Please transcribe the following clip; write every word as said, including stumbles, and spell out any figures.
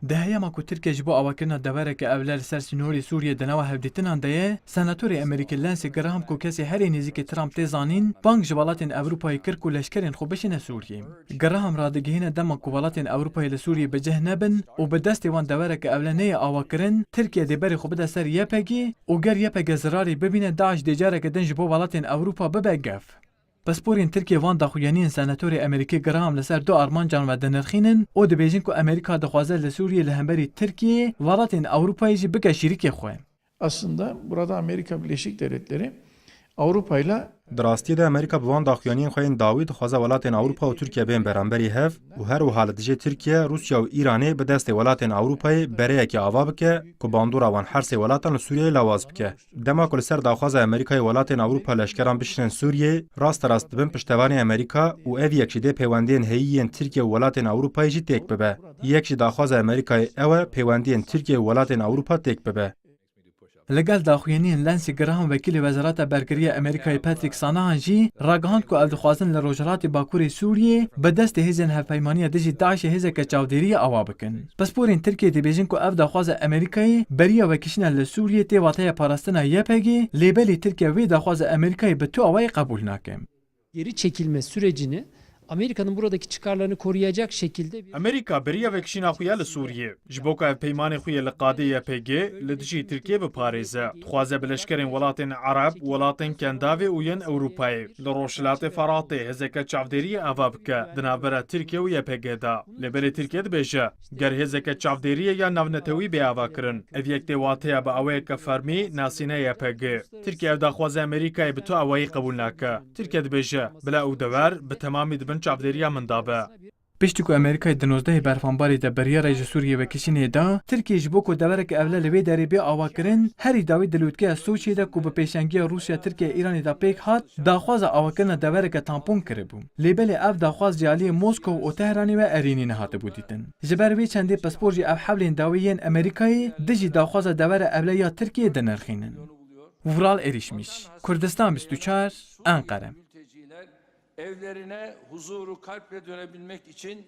Di heyama ku Tirkiye ji bo awakirina devereke ewle li ser sînorê Sûriyê di nava hevdîtinan de ye, senatorê Amerîkî Lindsey Graham ku kesê herî nêzîkî Trump tê zanîn, bang ji welatên Ewropayê kir ku leşkerên xwe bişîne Sûriyê. Graham radigihîne dema ku welatên Ewropayê li Sûriyê bi cih nebin û bi destê wan devereke ewle neyê awakirin, Tirkiye dê berê xwe bide ser Y P G û ger Y P G zirarê bibîne, DAIŞ dê careke din ji bo welatên Ewropa bibe gef. Pisporên Tirkiyê van daxuyaniyên senatorê Amerîkî Graham li ser du armancan ve dinirxînin û dibêjin ku Amerîka dixwaze li Sûriyê li hemberî Tirkiyeyê welatên Ewropayê jî bike şîrikê xwe. Aslında burada Amerika Birleşik Devletleri Avrupa'yla Di rastiyê de Amerîka bi van daxuyaniyên xwe yên dawî dixwaze welatên Ewropa û Tirkiye bên beramberî hev û her wiha li dijî Tirkiye, Rûsya û Îranê bi destê welatên Ewropayê bereyekê ava bike ku bandora wan her sê welatan li Sûriyeyê lawaz bike. Dema ku li ser daxwaza Amerîkayê welatên Ewropa leşkeran bişînin Sûriyê, rasterast dibin piştevanê Amerîka û ev yek jî dê peywendiyên heyî yên Tirkiye û welatên Ewropayê jî têk bibe. Yek jî daxwaza Amerîkayê ew e peywendiyên Tirkiye û welatên Ewropa têk bibe. Li gel daxuyaniyên Lindsey Graham, wekîlê Wezareta Bergirî ya Amerîkayê Patrick Shanahan jî ragihand ku ew dixwazin li Rojhilatê Bakurê Sûriyê bi destê hêzên hevpeymaniya dijî DAIŞê hêzeke çavdêriyê ava bikin. Pisporên Tirkiyê dibêjin ku ev daxwaza Amerîkayê beriya vekişîna li Sûriyê tê wateya parastina Y P G, lê belê Tirkiye vê daxwaza Amerîkayê bi tu awayî qebûl nake. Geri çekilme sürecini Amerika'nın buradaki çıkarlarını koruyacak şekilde bir Amerîka beriya vekişîna xwe ya li Sûriyê, ji bo ku ev peymanê xwe yê li qadê Y P G li dijî Tirkiyê biparêze. Dixwaze bi leşkerên welatên Ereb, welatên Kendavê û yên Ewropayê li Rojhilatê Feratê hêzeke çavdêriyê ava bike di navbera Tirkiye û Y P G de. Lê belê Tirkiye dibêje, ger hêzeke çavdêriyê ya navnetewî bê avakirin, ev yek tê wateya bi awayeke fermî nasîne Y P G. Tirkiye ev daxwaza Amerîkayê bi tu awayî qebûl nake. Tirkiye dibêje, bila ew dever bi temamî di bin çavdêriya min de be. Piştî ku Amerîkayê di nozdehê Berfanbarê de biryara ji Sûriyê vekişînê da, Tirkiye ji bo ku devereke ewle li vê derê bê avakirin, herî dawî di lûtkeya Soçiyê de ku bi pêşengiya Rûsya, Tirkiye, Îranê de pêk hat, daxwaza avakirina devereke tampon kiribû. Lê belê ev daxwaz ji aliyê Moskow û Tehranê ve erênî nehatibû dîtin. Ji ber vê çendê pispor jî ev hewlên dawî yên Amerîkayê dijî daxwaza devera ewle ya Tirkiyê dinirxînin. Vural Erişmiş, Kurdistan bîst û çar, Enqere. Evlerine huzuru kalple dönebilmek için